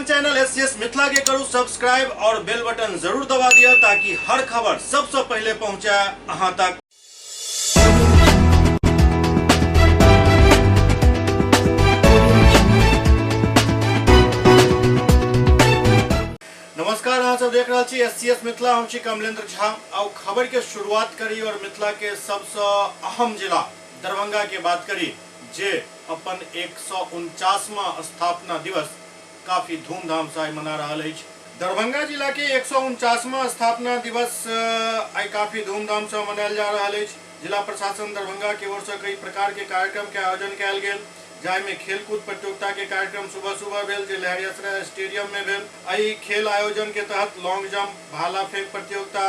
अपन channel SCS Mithila के करू सब्सक्राइब और बेल बटन जरूर दबा दिया ताकि हर खबर सबसे पहले पहुंचे अहां तक। नमस्कार, अहाँ सब देख रहल छी एससीएस मिथिला, हम छी कमलेंद्र झा। और खबर के शुरुआत करी और मिथिला के सबसे अहम जिला दरभंगा के बात करी जे अपन 149वां स्थापना दिवस काफी धूमधाम से आइ मना रहल अछि। दरभंगा जिला के 149वां स्थापना दिवस आइ काफी धूमधाम से मनायल जा रहल अछि। जिला प्रशासन दरभंगा के ओर से कई प्रकार के कार्यक्रम के आयोजन कयल गेल, जाहिमे खेलकूद प्रतियोगिता के कार्यक्रम सुबह सुबह भेल जे लहेरियासराय स्टेडियम में भेल। एहि खेल आयोजन के तहत लॉन्ग जंप, भाला फेंक प्रतियोगिता,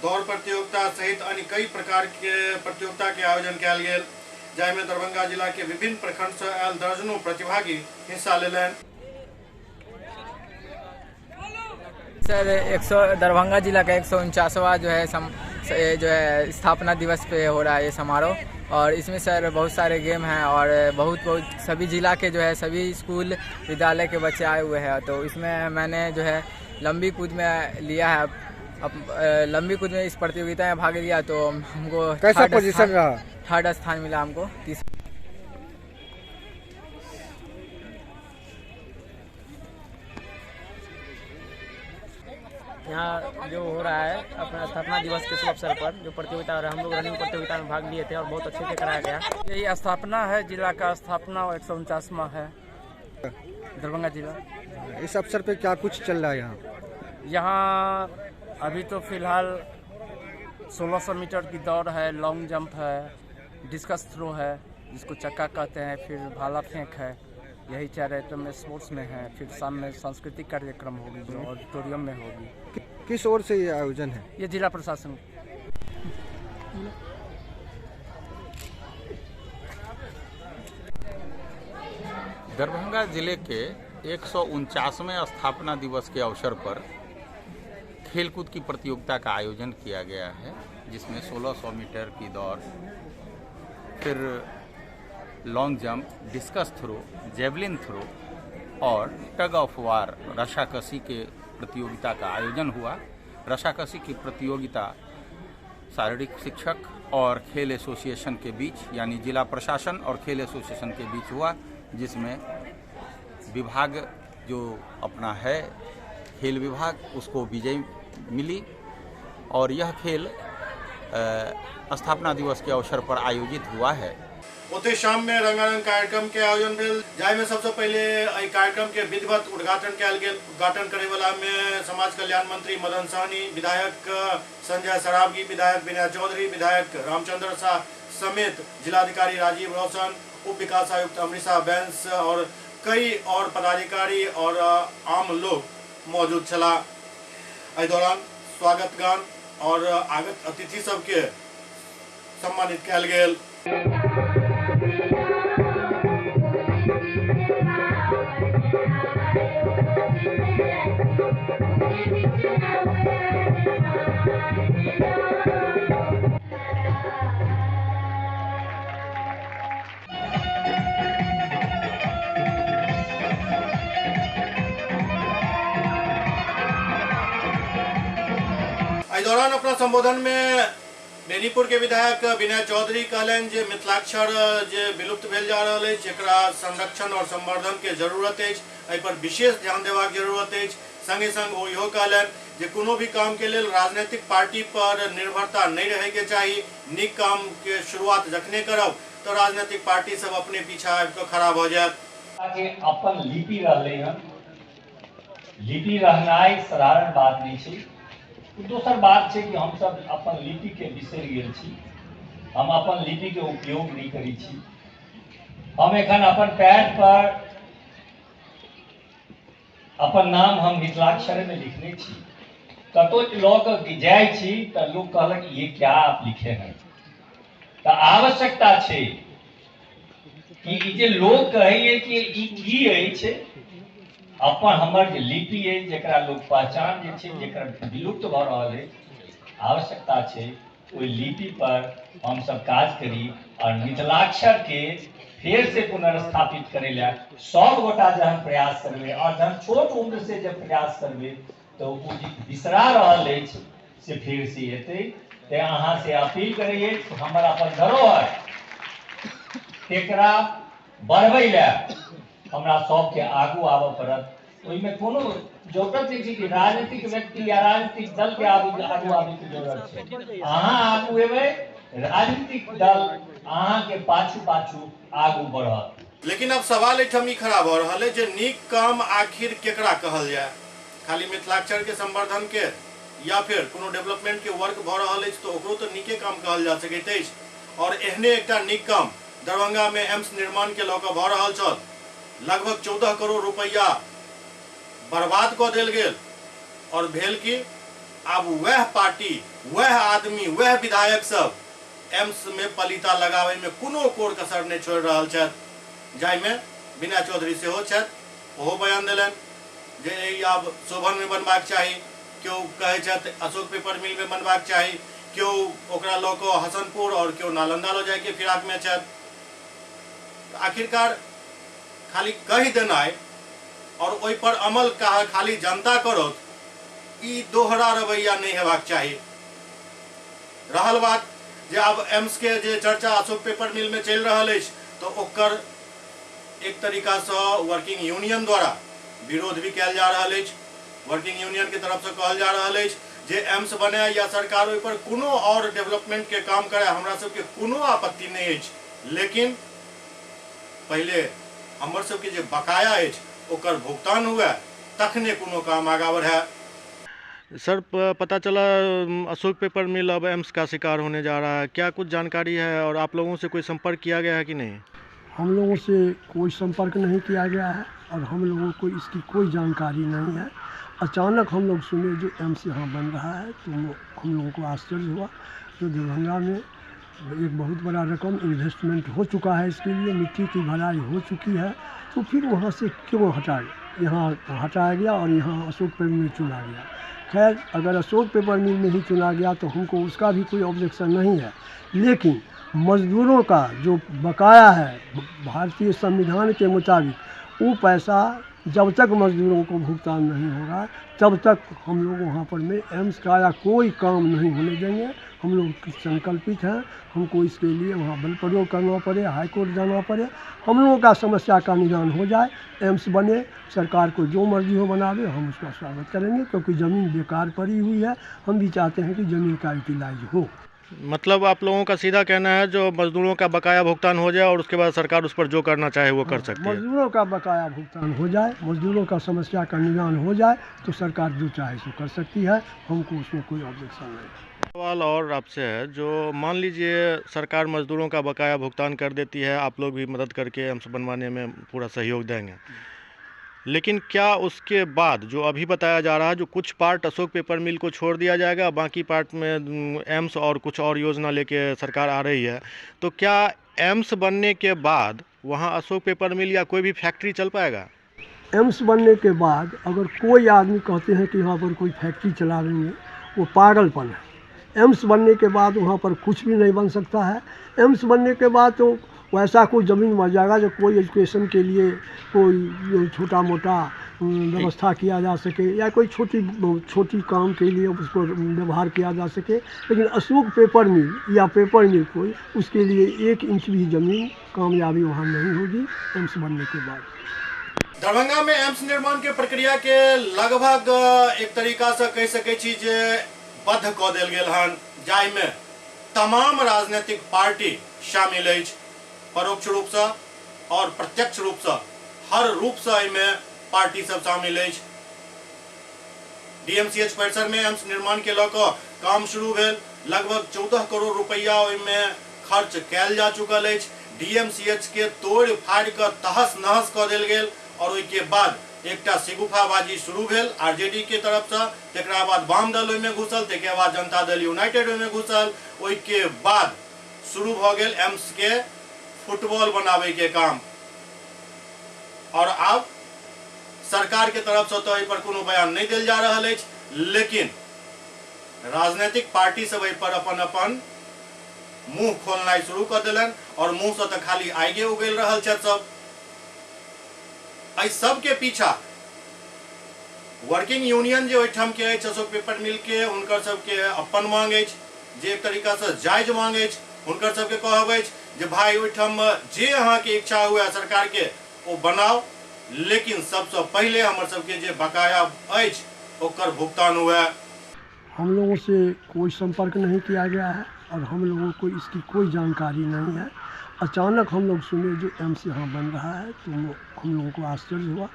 दौड़ प्रतियोगिता सहित अन्य कई प्रकार के प्रतियोगिता के आयोजन कयल गेल, जाहिमे दरभंगा जिला के विभिन्न प्रखंड से आयल दर्जनों प्रतिभागी हिस्सा लेलनि। सर, 100 दरभंगा जिला का 149वां जो है जो है स्थापना दिवस पे हो रहा है ये समारोह, और इसमें सर बहुत सारे गेम हैं और बहुत बहुत सभी जिला के जो है सभी स्कूल विद्यालय के बच्चे आए हुए हैं। तो इसमें मैंने जो है लंबी कूद में लिया है, अब लंबी कूद में इस प्रतियोगिता में भाग लिया तो हमको कैसा पोजीशन रहा? थर्ड स्थान मिला हमको। यहाँ जो हो रहा है अपना स्थापना दिवस के शुभ अवसर पर जो प्रतियोगिता हो रहा है, हम लोग रनिंग प्रतियोगिता में भाग लिए थे और बहुत अच्छे से कराया गया। यही स्थापना है, जिला का स्थापना 149वां है दरभंगा जिला। इस अवसर पे क्या कुछ चल रहा है यहाँ? यहाँ अभी तो फिलहाल 1600 मीटर की दौड़ है, लॉन्ग जंप है, डिस्कस थ्रो है जिसको चक्का कहते हैं, फिर भाला फेंक है, यही चार आइटम स्पोर्ट्स में है। फिर शाम में सांस्कृतिक कार्यक्रम होगी जो ऑडिटोरियम में होगी। किस ओर से ये आयोजन है? ये जिला प्रशासन। दरभंगा जिले के 149वें स्थापना दिवस के अवसर पर खेलकूद की प्रतियोगिता का आयोजन किया गया है, जिसमें 1600 मीटर की दौड़, फिर long jump, discus throw, javelin throw और टग ऑफ वार रस्साकसी के प्रतियोगिता का आयोजन हुआ। रस्साकसी की प्रतियोगिता शारीरिक शिक्षक और खेल एसोसिएशन के बीच, यानी जिला प्रशासन और खेल एसोसिएशन के बीच हुआ, जिसमें विभाग जो अपना है खेल विभाग, उसको विजय मिली और यह खेल स्थापना दिवस के अवसर पर आयोजित हुआ है। ओते शाम में रंगारंग कार्यक्रम के आयोजन भेल, जाहिमे सबसे पहले एहि कार्यक्रम के विधिवत उद्घाटन कयल गेल। उद्घाटन करे वाला में समाज कल्याण मंत्री मदन सहनी, विधायक संजय सरावगी, विधायक विनय चौधरी, विधायक रामचंद्र शाह समेत जिलाधिकारी राजीव रोशन, उप विकास आयुक्त अमृता बैंस और कई और पदाधिकारी और आम लोग मौजूद छलाह। एहि दौरान स्वागत गान और आगत अतिथि सबके सम्मानित कयल गेल। एहि दौरान अपना संबोधन में बेनीपुर के विधायक विनय चौधरी कहलनि जे मिथिलाक्षर जे विलुप्त भेल जा रहल अछि, एकरा संरक्षण और संवर्धन के जरूरत अछि, एहि पर विशेष ध्यान देबाक जरूरत अछि। संगे संग ओ इहो कहलनि जे कोनो भी काम के लेल राजनीतिक पार्टी पर निर्भरता नहीं रहे के चाही। नीक काम के शुरुआत जखने करब तो राजनीतिक पार्टी सब अपने पीछा आबि कऽ खड़ा भऽ जायत। के अपन लिपि रहलै हन, लिपि रहनाइ साधारण बात नहीं छै। दोसर बात छै कि हमसब अपन लिपि के बिसरि गेल छी, हम अपन लिपि के उपयोग नहीं करै छी। हम एखन अपन पैड पर अपन नाम हम मिथिलाक्षर में लिखने छी, कतौ लऽ कऽ जाइ छी तऽ लोक कहलक ये क्या आप लिखे हैं। तऽ आवश्यकता छै कि ई जे लोक कहैए कि ई की अछि, अपन हमर जे लिपि अछि जकरा लोक पहचान जे छै, जकर विलुप्त भऽ रहल अछि, आवश्यकता छै ओहि लिपि पर हमसब काज करी और मिथिलाक्षर के फेर से पुनर्स्थापित करै लए सब गोटा जहन प्रयास करबै और जहन छोट उम्र से जब प्रयास करबै तऽ ओ जे बिसरा रहल अछि से फेर से एतै। तें अहाँ से अपील करै अछि, हमर अपन धरोहर तेकरा बढ़बै लए हमरा सबके आगू आबऽ पड़त। ओहिमे कोनो जरूरत नहि छै कि राजनीतिक व्यक्ति या राजनीतिक दल के आगू आबैके जरूरत छै। अहाँ आगू एबै, राजनीतिक दल अहाँके पाछू पाछू आगू बढ़त। लेकिन अब सवाल एहिठाम ई खड़ा भऽ रहल है जे नीक काम आखिर केकरा कहल जाय? खाली मिथिलाक्षर के संवर्धन के या फिर कोनो डेवलपमेंट के वर्क भऽ रहल अछि तऽ ओकरो तऽ नीके काम कहल जा सकैत अछि। और एहने एकटा नीक काम दरभंगा में एम्स निर्माण के लऽ कऽ भऽ रहल छल। लगभग 14 करोड़ रुपैया बर्बाद कऽ देल गेल और भेल कि आब वएह पार्टी, वएह आदमी, वएह विधायक सब एम्स में पलीता लगाबै में कोनो कोर कसर नहि छोड़ि रहल छथि, जाहिमे विनय चौधरी सेहो छथि। ओहो बयान देलनि जे ई आब शोभन में बनबाक चाही, केओ कहै छथि अशोक पेपर मिल में बनबाक चाही, केओ ओकरा लऽ कऽ हसनपुर और केओ नालंदा लऽ जायके फिराक में छथि। आखिरकार खाली कहि देनाइ और ओहि पर अमल खाली जनता करत, ई दोहरा रवैया नहि हेबाक चाही। रहल बात जे आब एम्स के जे चर्चा अशोक पेपर मिल में चलि रहल अछि तऽ ओकर एक तरीका सँ वर्किंग यूनियन द्वारा विरोध भी कयल जा रहल अछि। वर्किंग यूनियन के तरफ से कहल जा रहल अछि जे एम्स बने या सरकार ओहि पर कोनो और डेवलपमेंट के काम करे, हमरा सबके कोनो आपत्ति नहि अछि, लेकिन पहिले हमर सबके जे बकाया अछि ओकर भुगतान हुए तखने कोनो काम आगा बढ़े। सर, पता चला अशोक पेपर मिल अब एम्स का शिकार होने जा रहा है, क्या कुछ जानकारी है और आप लोगों से कोई संपर्क किया गया है कि नहीं? हम लोगों से कोई संपर्क नहीं किया गया है और हम लोगों को इसकी कोई जानकारी नहीं है। अचानक हम लोग सुने जो एम्स यहाँ बन रहा है तो हम लोगों को आश्चर्य हुआ। जो दरभंगा में एक बहुत बड़ा रकम इन्वेस्टमेंट हो चुका है, इसके लिए मिट्टी की भराई हो चुकी है, तो फिर वहाँ से क्यों हटाए, यहाँ हटाया गया और यहाँ अशोक पेपर मिल चुना गया। खैर, अगर अशोक पेपर मिल में ही चुना गया तो हमको उसका भी कोई ऑब्जेक्शन नहीं है, लेकिन मजदूरों का जो बकाया है भारतीय संविधान के मुताबिक, वो पैसा जब तक मजदूरों को भुगतान नहीं होगा तब तक हम लोग वहाँ पर में एम्स का या कोई काम नहीं होने देंगे। हम लोग संकल्पित हैं, हमको इसके लिए वहाँ बल प्रयोग करना पड़े, हाई कोर्ट जाना पड़े, हम लोगों का समस्या का निदान हो जाए, एम्स बने, सरकार को जो मर्जी हो बनावे, हम उसका स्वागत करेंगे, क्योंकि ज़मीन बेकार पड़ी हुई है। हम भी चाहते हैं कि ज़मीन का यूटिलाइज हो। मतलब आप लोगों का सीधा कहना है जो मजदूरों का बकाया भुगतान हो जाए और उसके बाद सरकार उस पर जो करना चाहे वो कर सकती है। मजदूरों का बकाया भुगतान हो जाए, मजदूरों का समस्या का निदान हो जाए तो सरकार जो चाहे सो कर सकती है, हमको उसमें कोई ऑब्जेक्शन नहीं। सवाल और आपसे है, जो मान लीजिए सरकार मजदूरों का बकाया भुगतान कर देती है, आप लोग भी मदद करके एम्स बनवाने में पूरा सहयोग देंगे, लेकिन क्या उसके बाद जो अभी बताया जा रहा है जो कुछ पार्ट अशोक पेपर मिल को छोड़ दिया जाएगा, बाकी पार्ट में एम्स और कुछ और योजना लेके सरकार आ रही है, तो क्या एम्स बनने के बाद वहाँ अशोक पेपर मिल या कोई भी फैक्ट्री चल पाएगा? एम्स बनने के बाद अगर कोई आदमी कहते हैं कि यहाँ पर कोई फैक्ट्री चला देंगे, वो पागलपन है। एम्स बनने के बाद वहाँ पर कुछ भी नहीं बन सकता है। एम्स बनने के बाद तो वैसा कोई ज़मीन मर जाएगा जो कोई एजुकेशन के लिए कोई छोटा मोटा व्यवस्था किया जा सके या कोई छोटी छोटी काम के लिए उसको व्यवहार किया जा सके, लेकिन अशोक पेपर मिल या पेपर मिल कोई, उसके लिए एक इंच भी ज़मीन कामयाबी वहाँ नहीं होगी एम्स बनने के बाद। दरभंगा में एम्स निर्माण के प्रक्रिया के लगभग एक तरीका से कह सकै छी जे बद्ध कऽ देल गेल हन, जाहिमे तमाम राजनीतिक पार्टी शामिल अछि, परोक्ष रूपसँ और प्रत्यक्ष रूपसँ, हर रूपसँ एहिमे पार्टी सब शामिल अछि। डीएमसीएच परिसर में एम्स निर्माण के लऽ कऽ काम शुरू भेल, लगभग 14 करोड़ रुपया ओहिमे खर्च कयल जा चुकल अछि। डीएमसीएच के तोड़ि फाड़ि कऽ तहस नहस कऽ देल गेल और ओहिके बाद एकटा सिगुफाबाजी शुरू भेल आरजेडी के तरफसँ, तकरा बाद वाम दल ओहिमे घुसल, तकर बाद जनता दल यूनाइटेड ओहिमे घुसल, ओहिके बाद शुरू भऽ गेल एम्स के फुटबॉल बनाबै के काम। और आब सरकार के तरफसँ तऽ एहि पर कोनो बयान नहि देल जा रहल अछि, लेकिन राजनीतिक पार्टी सब एहि पर अपन अपन मुँह खोलनाइ शुरू कऽ देलनि और मुँहसँ तऽ खाली आगे उगलि रहल छथि सब। एहि सबके पीछा वर्किंग यूनियन जे ओहिठाम के अछि अशोक पेपर मिल के, हुनकर सबके अपन मांग अछि जे एक तरीकासँ जायज मांग अछि। हुनकर सबके कहब अछि जे भाई ओहिठाम जे अहाँके इच्छा हुए सरकार के ओ बनाओ, लेकिन सबसँ पहिले हमर सबके जे बकाया अछि ओकर भुगतान हुए। हम लोगों से कोई संपर्क नहीं किया गया है और हम लोगों को इसकी कोई जानकारी नहीं है। अचानक हम लोग सुने जो एम्स यहाँ बन रहा है तो हम लोगों को आश्चर्य हुआ।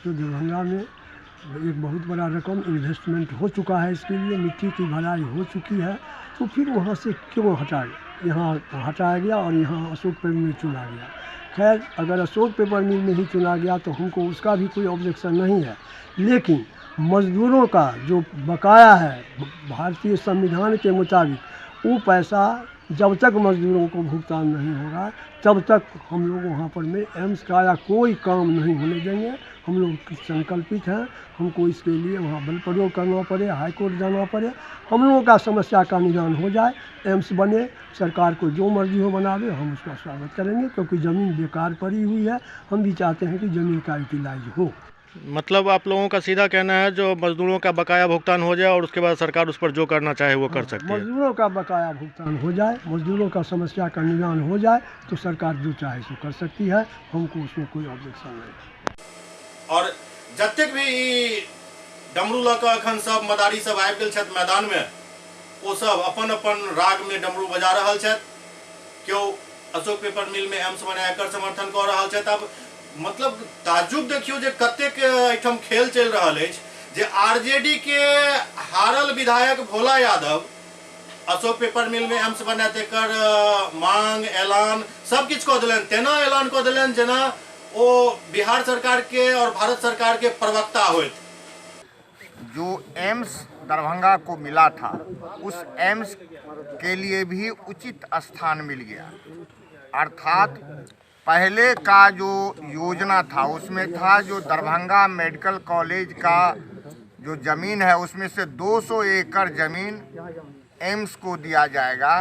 जो दरभंगा में एक बहुत बड़ा रकम इन्वेस्टमेंट हो चुका है, इसके लिए मिट्टी की भराई हो चुकी है, तो फिर वहाँ से क्यों हटाए, यहाँ हटाया गया और यहाँ अशोक पेपर मिल चुना गया। खैर, अगर अशोक पेपर मिल में ही चुना गया तो हमको उसका भी कोई ऑब्जेक्शन नहीं है, लेकिन मजदूरों का जो बकाया है भारतीय संविधान के मुताबिक, वो पैसा जब तक मजदूरों को भुगतान नहीं होगा तब तक हम लोग वहाँ पर में एम्स का या कोई काम नहीं होने देंगे। हम लोग संकल्पित हैं, हमको इसके लिए वहाँ बल प्रयोग करना पड़े, हाई कोर्ट जाना पड़े, हम लोगों का समस्या का निदान हो जाए, एम्स बने, सरकार को जो मर्जी हो बनावे, हम उसका स्वागत करेंगे, क्योंकि ज़मीन बेकार पड़ी हुई है। हम भी चाहते हैं कि ज़मीन का यूटिलाइज हो। मतलब आप लोगों का सीधा कहना है जो मजदूरों का बकाया भुगतान हो जाए और उसके बाद सरकार उस पर जो करना चाहे वो कर सकती है। मजदूरों का बकाया भुगतान हो जाए, मजदूरों का समस्या का निदान हो जाए तो सरकार जो चाहे सो कर सकती है, हमको उसमें कोई ऑब्जेक्शन नहीं। और जतेक भी डमरू लऽ कऽ अखन सब मदारी सब आबि गेल छथि मैदान में, ओ सब अपन अपन राग में डमरू बजा रहल छथि। केओ अशोक पेपर मिल में एम्स बना एकर समर्थन कऽ रहल छथि। आब मतलब ताजुब देखियौ जे कतेक एहिठाम खेल चलि रहल अछि जे आरजेडी के हारल विधायक भोला यादव अशोक पेपर मिल में एम्स बनायत एकर मांग ऐलान सब किछु कऽ देलनि, तेना ऐलान कऽ देलनि जेना ओ बिहार सरकार के और भारत सरकार के प्रवक्ता होइत। जो एम्स दरभंगा को मिला था उस एम्स के लिए भी उचित स्थान मिल गया। अर्थात पहले का जो योजना था उसमें था जो दरभंगा मेडिकल कॉलेज का जो ज़मीन है उसमें से 200 एकड़ ज़मीन एम्स को दिया जाएगा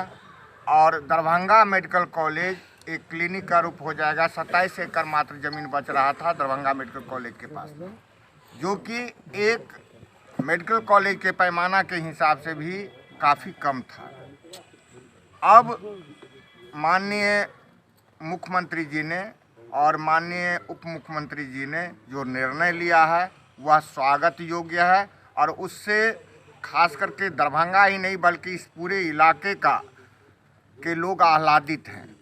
और दरभंगा मेडिकल कॉलेज एक क्लिनिक का रूप हो जाएगा। 27 एकड़ मात्र ज़मीन बच रहा था दरभंगा मेडिकल कॉलेज के पास, जो कि एक मेडिकल कॉलेज के पैमाना के हिसाब से भी काफ़ी कम था। अब माननीय मुख्यमंत्री जी ने और माननीय उप मुख्यमंत्री जी ने जो निर्णय लिया है वह स्वागत योग्य है और उससे खास करके दरभंगा ही नहीं बल्कि इस पूरे इलाके का के लोग आह्लादित हैं।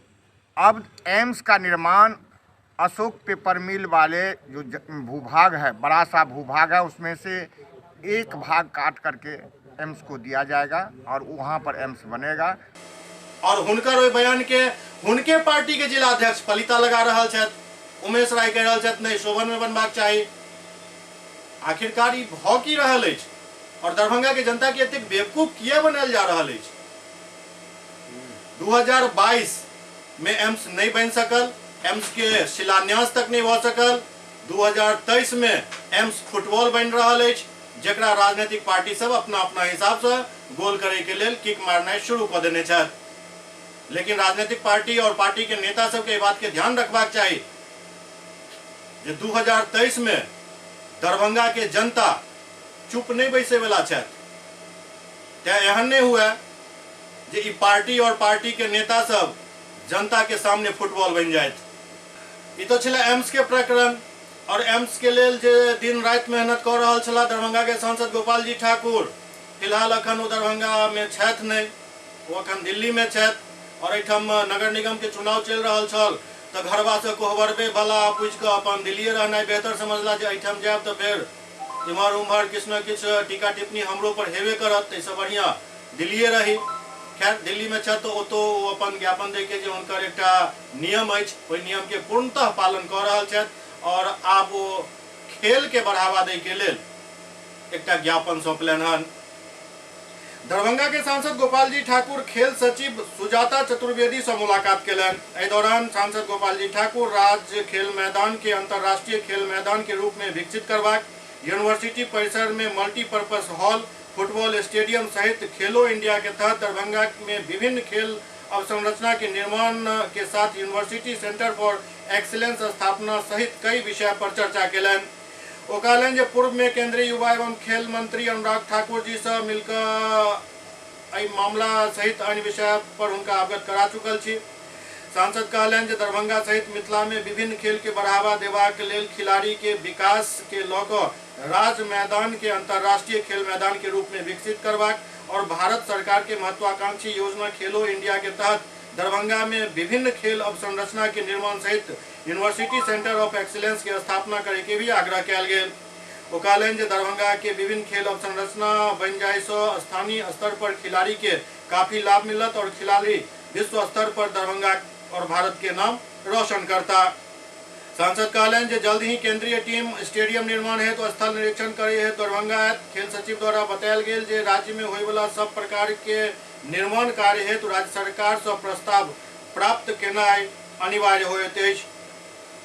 अब एम्स का निर्माण अशोक पेपर मिल वाले जो भूभाग है, बड़ा सा भूभाग है, उसमें से एक भाग काट करके एम्स को दिया जाएगा और वहाँ पर एम्स बनेगा। और हुनकर ओहि बयान के हुनके पार्टी के जिलाध्यक्ष पलिता लगा रहल छथि, उमेश राय कहि रहल छथि नहीं शोभन में बनबाक चाही। आखिरकार ई भऽ की रहल अछि और दरभंगा के जनता के एतेक बेवकूफ किया बनायल जा रहल अछि? 2022 में एम्स नहीं बनि सकल, एम्स के शिलान्यास तक नहीं भऽ सकल। 2023 में एम्स फुटबॉल बनि रहल अछि जकरा राजनीतिक पार्टी सब अपना अपना हिसाब से गोल करे के लेल किक मारनाइ शुरू कऽ देने छथि। लेकिन राजनीतिक पार्टी और पार्टी के नेता सबके बात के ध्यान रखबाक चाही जे 2023 में दरभंगा के जनता चुप नहीं बैसे वाला छथि। तें एहन नहीं हुए जे ई पार्टी और पार्टी के नेता सब जनता के सामने फुटबॉल बनि जाइत। ई तो छलै एम्स के प्रकरण और एम्स के लेल जे दिन राति मेहनत कऽ रहल छलाह दरभंगा के सांसद गोपाल जी ठाकुर, फिलहाल अखन ओ दरभंगा में छथि नहि, ओ अखन दिल्ली में छथि और एहिठाम नगर निगम के चुनाव चलि रहल छल तऽ घरवा से कोहबरबे भला बुझि कऽ अपन दिल्लीए रहनाइ बेहतर समझला जे एहिठाम जायब तऽ फेर इम्हर उम्हर किछु ने किछु टीका टिप्पणी हमरो पर हेबे करत, ताहिसँ बढ़िआँ दिल्लीए रही। खैर दिल्ली में छथि तऽ ओतौ ओ अपन ज्ञापन दै के जे हुनकर एकटा नियम अछि ओहि नियम के पूर्णतः पालन कऽ रहल छथि और आब ओ खेल के बढ़ावा दै के लेल एकटा ज्ञापन सौंपलनि हन। दरभंगा के सांसद गोपाल जी ठाकुर खेल सचिव सुजाता चतुर्वेदी से मुलाकात केलनि। एहि दौरान सांसद गोपाल जी ठाकुर राज्य खेल मैदान के अंतर्राष्ट्रीय खेल मैदान के रूप में विकसित करबाक, यूनिवर्सिटी परिसर में मल्टीपर्पज हॉल, फुटबॉल स्टेडियम सहित खेलो इंडिया के तहत दरभंगा में विभिन्न खेल अवसंरचना के निर्माण के साथ यूनिवर्सिटी सेंटर फॉर एक्सीलेंस स्थापना सहित कई विषय पर चर्चा केलनि। ओ कहलनि जे पूर्व में केंद्रीय युवा एवं खेल मंत्री अनुराग ठाकुर जी से मिलकर एहि मामला सहित अन्य विषय पर हुनका अवगत करा चुकल छी। सांसद कहलनि जे दरभंगा सहित मिथिला में विभिन्न खेल के बढ़ावा देबाक लेल खिलाड़ी के विकास के लऽ कऽ राज मैदान के अंतर्राष्ट्रीय खेल मैदान के रूप में विकसित करबाक और भारत सरकार के महत्वाकांक्षी योजना खेलो इंडिया के तहत दरभंगा में विभिन्न खेल अवसंरचना के निर्माण सहित यूनिवर्सिटी सेंटर ऑफ एक्सीलेंस के स्थापना करे के भी आग्रह कयल गेल। ओ कहलनि जे दरभंगा के विभिन्न खेल अवसंरचना बनि जाय सँ स्थानीय स्तर पर खिलाड़ी के काफी लाभ मिलत और खिलाड़ी विश्व स्तर पर दरभंगा और भारत के नाम रोशन करता। सांसद कहलनि जे जल्द ही केंद्रीय टीम स्टेडियम निर्माण हेतु स्थल निरीक्षण करे हेतु दरभंगा आयत। खेल सचिव द्वारा बतायल गेल जे राज्य में होयवला सब प्रकार के निर्माण कार्य हेतु राज्य सरकार सँ प्रस्ताव प्राप्त केनाइ अनिवार्य होइत अछि।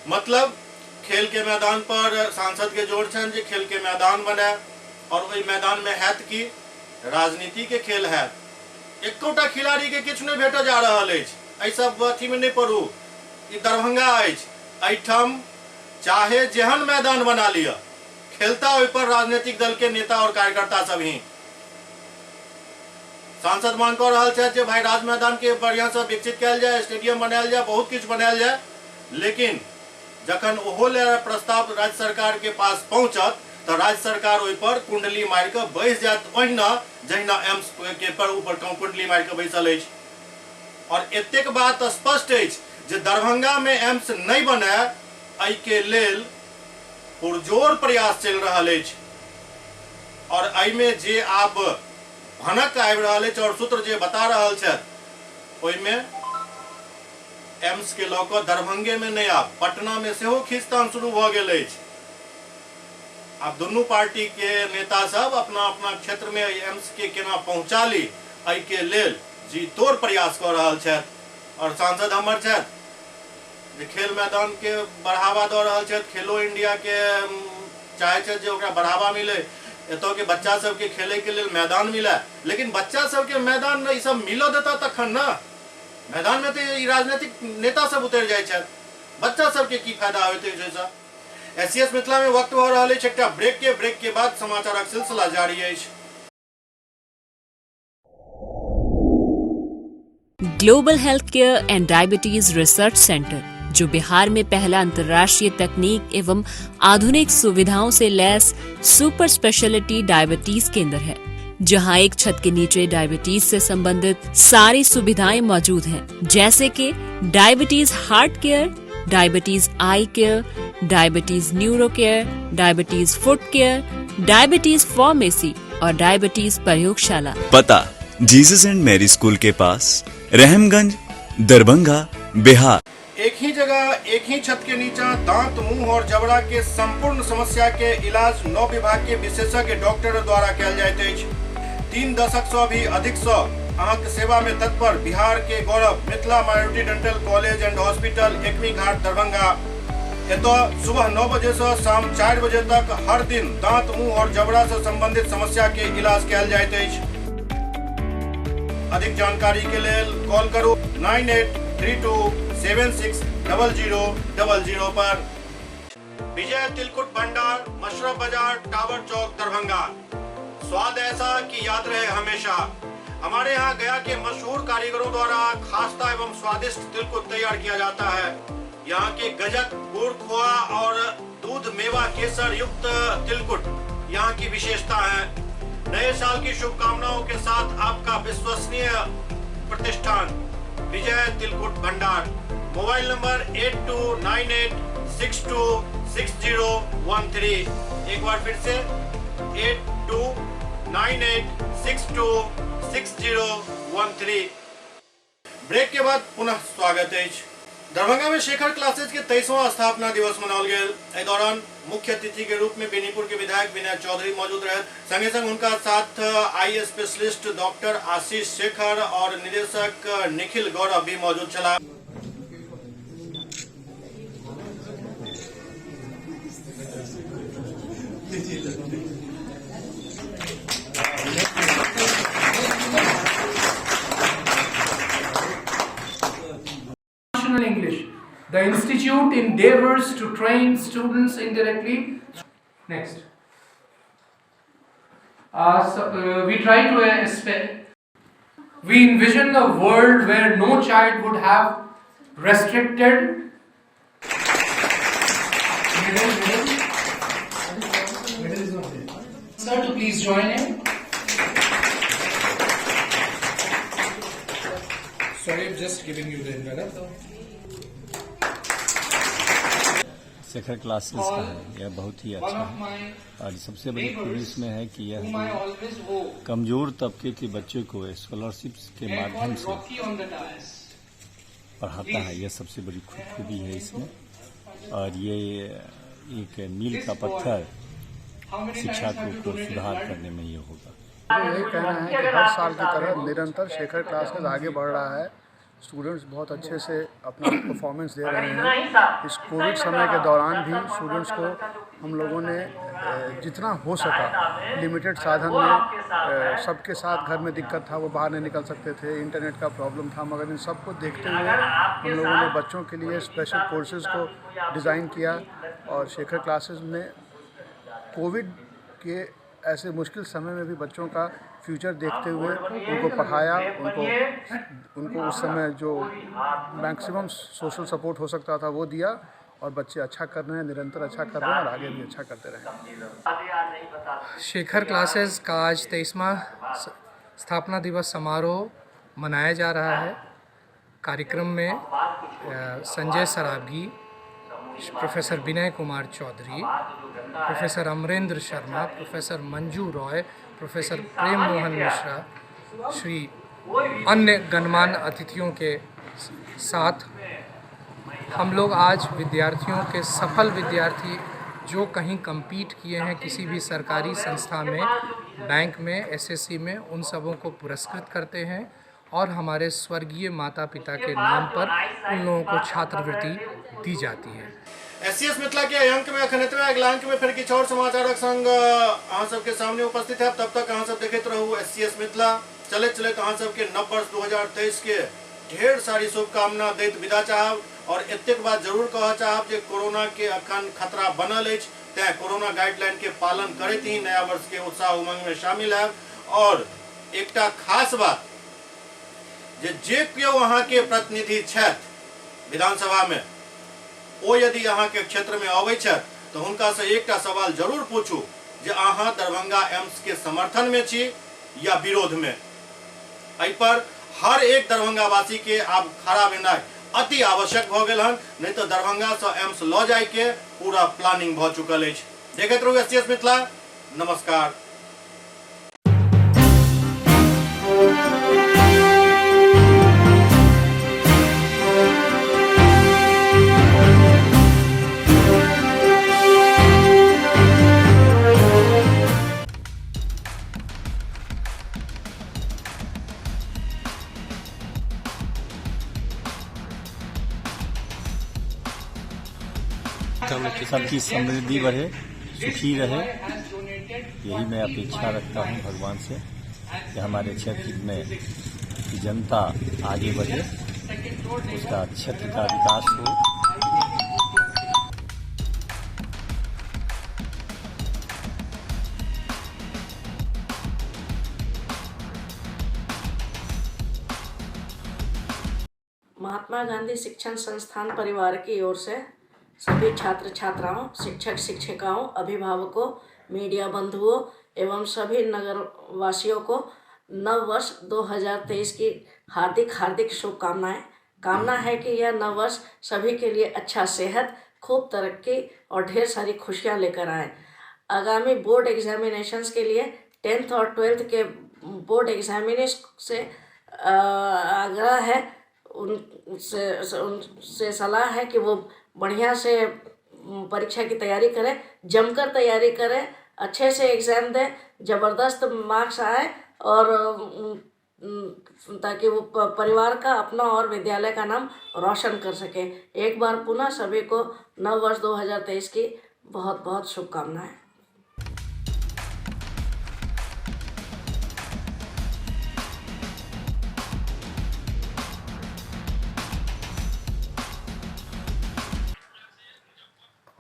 मतलब खेल के मैदान पर सांसद के जोर छनि जे खेल के मैदान बनाय और ओहि मैदान में हैत की राजनीति के खेल हैत। एकोटा खिलाड़ी के किछु नहि भेटऽ जा रहल अछि। एहि सब अथी में नहि पड़ू, ई दरभंगा अछि, एहिठाम चाहे जेहन मैदान बना लिअ, खेलता ओहि पर राजनीतिक दल के नेता और कार्यकर्ता सब ही। सांसद मांग कऽ रहल छथि जे भाई राज मैदान के बढ़िया से विकसित कयल जाय, स्टेडियम बनायल जाय, बहुत किछु बनायल जाय, लेकिन जखन ओहो ले प्रस्ताव राज्य सरकार के पास पहुंचत तऽ राज्य सरकार ओहि पर कुंडली मारि कऽ बैस जायत, ओहिना जहिना एम्स के पर ऊपर कुंडली मारि कऽ बैसल अछि। और एतेक बात स्पष्ट अछि जे दरभंगा में एम्स नहि बनय एहि के लेल पुरजोर प्रयास चलि रहल अछि और एहिमे जे आब भनक आबि रहल अछि और सूत्र जे बता रहल छथि ओहिमे एम्स के लऽ कऽ दरभंगे में नहि, आब पटना में सेहो खींचतान शुरू भऽ गेल अछि। आब दुनू पार्टी के नेता सब अपना अपना क्षेत्र में एम्स के केना पहुंचा ली एहि के लेल जी तोड़ प्रयास कऽ रहल छथि। और सांसद हमर छथि जे खेल मैदान के बढ़ावा दऽ रहल छथि, खेलो इंडिया के चाहे छथि जे ओकरा बढ़ावा मिले, एतऽ के बच्चा सबके खेले के लेल मैदान मिले, लेकिन बच्चा सबके मैदान ई सब मिलऽ देता तखन ने। मैदान में तऽ ई राजनीतिक नेता सब उतरि जाइ छथि, बच्चा सबके की फायदा होइत अछि ओहिसँ। एस सी एस मिथिला में वक्त भऽ रहल अछि एकटा ब्रेक के, ब्रेक के बाद समाचारक सिलसिला जारी अछि। Global health care and diabetes research centre, जो बिहार में पहला अंतर्राष्ट्रीय तकनीक एवं आधुनिक सुविधाओं से लैस सुपर स्पेशलिटी डायबिटीज केंद्र है, जहां एक छत के नीचे डायबिटीज से संबंधित सारी सुविधाएं मौजूद हैं, जैसे कि diabetes heart care, diabetes eye care, diabetes neuro care, diabetes foot care, diabetes pharmacy और डायबिटीज प्रयोगशाला। पता जीसस एंड मैरी स्कूल के पास, रहमगंज, दरभंगा, बिहार। एक ही जगह एक ही छत के नीचा दांत, मुंह और जबड़ा के संपूर्ण समस्या के इलाज 9 विभाग के विशेषज्ञ डॉक्टर द्वारा कयल जाइत अछि। 3 दशक सँ भी अधिक सँ अहाँक सेवा में तत्पर बिहार के गौरव Mithila minority dental college and hospital, Ekmi Ghat, Darbhanga. एतऽ सुबह 9 बजे सँ शाम 4 बजे तक हर दिन दांत, मुंह और जबड़ा से संबंधित समस्या के इलाज कयल जाइत अछि। अधिक जानकारी के लेल कॉल करू 9832760000 पर। विजय तिलकुट भंडार, मशरफ बाजार, टावर चौक, दरभंगा। स्वाद ऐसा कि याद रहे हमेशा। हमारे यहाँ गया के मशहूर कारीगरों द्वारा खास्ता एवं स्वादिष्ट तिलकुट तैयार किया जाता है। यहाँ के गजक, गुड़, खोआ और दूध मेवा केसर युक्त तिलकुट यहाँ की विशेषता है। नए साल की शुभकामनाओं के साथ आपका विश्वसनीय प्रतिष्ठान विजय तिलकुट भंडार। Mobile number 8298626013। एक बार फिर से 8298626013। ब्रेक के बाद पुनः स्वागत अछि। दरभंगा में शेखर क्लासेज के 23वां स्थापना दिवस मनाओल गेल। एहि दौरान मुख्य अतिथि के रूप में बेनीपुर के विधायक विनय चौधरी मौजूद रहे। संगे संग उनका साथ eye specialist doctor Ashish Shekhar और निदेशक निखिल गौरव भी मौजूद छलाह। institute endeavors to train students indirectly. Next. We try to we envision a world where no child would have restricted. Middle is not there. Sir, to please join in. Sorry, I'm just giving you the envelope. Shekhar classes का है, यह बहुत ही अच्छा है और सबसे बड़ी खूबी इसमें है कि यह कमजोर तबके के बच्चे को स्कॉलरशिप्स के माध्यम से पढ़ाता है। यह सबसे बड़ी खूबी है इसमें और ये एक मील का पत्थर शिक्षा को सुधार करने में ये होगा। यही कहना है कि हर साल की तरह निरंतर शेखर क्लासेस आगे बढ़ रहा है। स्टूडेंट्स बहुत अच्छे से अपना परफॉर्मेंस दे रहे हैं। इस कोविड समय के दौरान भी स्टूडेंट्स को हम लोगों ने जितना हो सका लिमिटेड साधन में, सबके साथ घर में दिक्कत था, वो बाहर नहीं निकल सकते थे, इंटरनेट का प्रॉब्लम था, मगर इन सबको देखते हुए हम लोगों ने बच्चों के लिए स्पेशल कोर्सेज़ को डिज़ाइन किया और शेखर क्लासेस में कोविड के ऐसे मुश्किल समय में भी बच्चों का फ्यूचर देखते हुए उनको पढ़ाया, उनको उस समय जो मैक्सिमम सोशल सपोर्ट हो सकता था वो दिया और बच्चे अच्छा कर रहे हैं, निरंतर अच्छा कर रहे हैं और आगे भी अच्छा करते रहेंगे। शेखर क्लासेस का आज 23वां स्थापना दिवस समारोह मनाया जा रहा है। कार्यक्रम में Sanjay Saraogi, professor Vinay Kumar Chaudhary, professor Amarendra Sharma, professor Manju Roy, professor Prem Mohan Mishra, Shri अन्य गणमान्य अतिथियों के साथ हम लोग आज विद्यार्थियों के सफल विद्यार्थी जो कहीं कम्पीट किए हैं किसी भी सरकारी संस्था में, बैंक में, एसएससी में, उन सबों को पुरस्कृत करते हैं और हमारे स्वर्गीय माता पिता के नाम पर उन लोगों को छात्रवृत्ति दी जाती है। एससीएस मिथिला के अंक में अखन एतबे, अगला अंक में फिर किछु और समाचारक संग अहाँ सबके सामने उपस्थित है। तब तक अहाँ सब देखैत रहू एससीएस मिथिला। चलैत चलैत अहाँ सबके नव वर्ष 2023 के ढेर सारी शुभकामना दैत विदा चाहब और एतेक बात जरूर कहऽ चाहब जे कोरोना के अखन खतरा बनल अछि, तें कोरोना गाइडलाइन के पालन करैत ही नया वर्ष के उत्साह उमंग में शामिल हैब। और एकटा खास बात जे केओ अहाँ के प्रतिनिधि छथि विधानसभा में, ओ यदि अहाँ के क्षेत्र में अबै छथि तो हुनका से एकटा सवाल जरूर पूछू जे अहाँ दरभंगा एम्स के समर्थन में छी या विरोध में। एहि पर हर एक दरभंगावासी के आब खड़ा भेनाइ अति आवश्यक भऽ गेल हन, नहीं तो दरभंगा से एम्स लऽ जाय के पूरा प्लानिंग भऽ चुकल अछि। देखैत रहू एससीएस मिथिला। नमस्कार। सबकी समृद्धि बढ़े, सुखी रहे, यही मैं अपेक्षा रखता हूँ भगवान से कि हमारे क्षेत्र में की जनता आगे बढ़े, उसका क्षेत्र का विकास हो। महात्मा गांधी शिक्षण संस्थान परिवार की ओर से सभी छात्र छात्राओं, शिक्षक शिक्षिकाओं, अभिभावकों, मीडिया बंधुओं एवं सभी नगरवासियों को नव वर्ष 2023 की हार्दिक हार्दिक शुभकामनाएं। कामना है कि यह नव वर्ष सभी के लिए अच्छा सेहत, खूब तरक्की और ढेर सारी खुशियां लेकर आए। आगामी बोर्ड एग्जामिनेशंस के लिए 10th और 12th के बोर्ड एग्जामिनेशन से आग्रह है, उनसे सलाह है कि वो बढ़िया से परीक्षा की तैयारी करें, जमकर तैयारी करें, अच्छे से एग्ज़ाम दें, ज़बरदस्त मार्क्स आए और ताकि वो परिवार का, अपना और विद्यालय का नाम रोशन कर सके। एक बार पुनः सभी को नव वर्ष 2023 की बहुत बहुत शुभकामनाएं।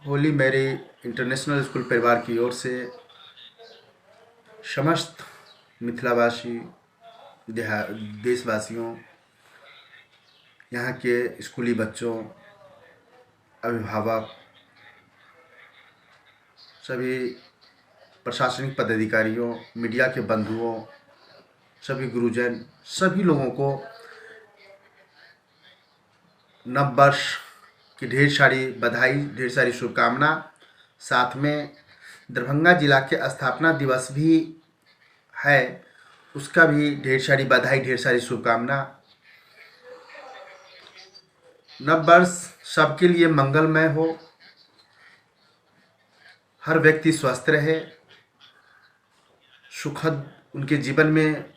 होली मैरी इंटरनेशनल स्कूल परिवार की ओर से समस्त मिथिलावासी, देशवासियों, यहाँ के स्कूली बच्चों, अभिभावक, सभी प्रशासनिक पदाधिकारियों, मीडिया के बंधुओं, सभी गुरुजन, सभी लोगों को नव वर्ष की ढेर सारी बधाई, ढेर सारी शुभकामना। साथ में दरभंगा जिला के स्थापना दिवस भी है, उसका भी ढेर सारी बधाई, ढेर सारी शुभकामना। नव वर्ष सबके लिए मंगलमय हो, हर व्यक्ति स्वस्थ रहे, सुखद उनके जीवन में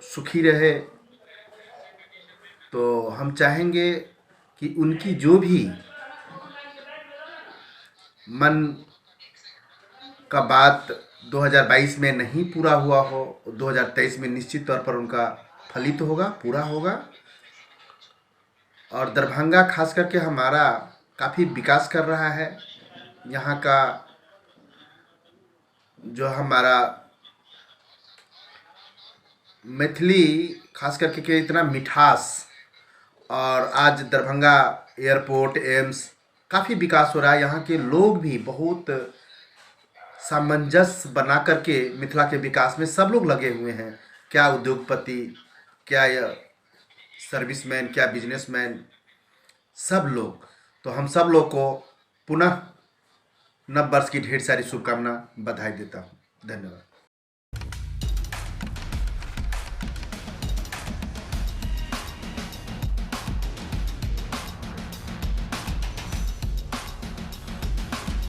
सुखी रहे। तो हम चाहेंगे कि उनकी जो भी मन का बात 2022 में नहीं पूरा हुआ हो, 2023 में निश्चित तौर पर उनका फलित होगा, पूरा होगा। और दरभंगा खास करके हमारा काफ़ी विकास कर रहा है। यहाँ का जो हमारा मैथिली खास करके के इतना मिठास, और आज दरभंगा एयरपोर्ट, एम्स, काफ़ी विकास हो रहा है। यहाँ के लोग भी बहुत सामंजस्य बना करके मिथिला के विकास में सब लोग लगे हुए हैं। क्या उद्योगपति, क्या सर्विसमैन, क्या बिजनेसमैन, सब लोग। तो हम सब लोग को पुनः नव वर्ष की ढेर सारी शुभकामना, बधाई देता हूँ। धन्यवाद।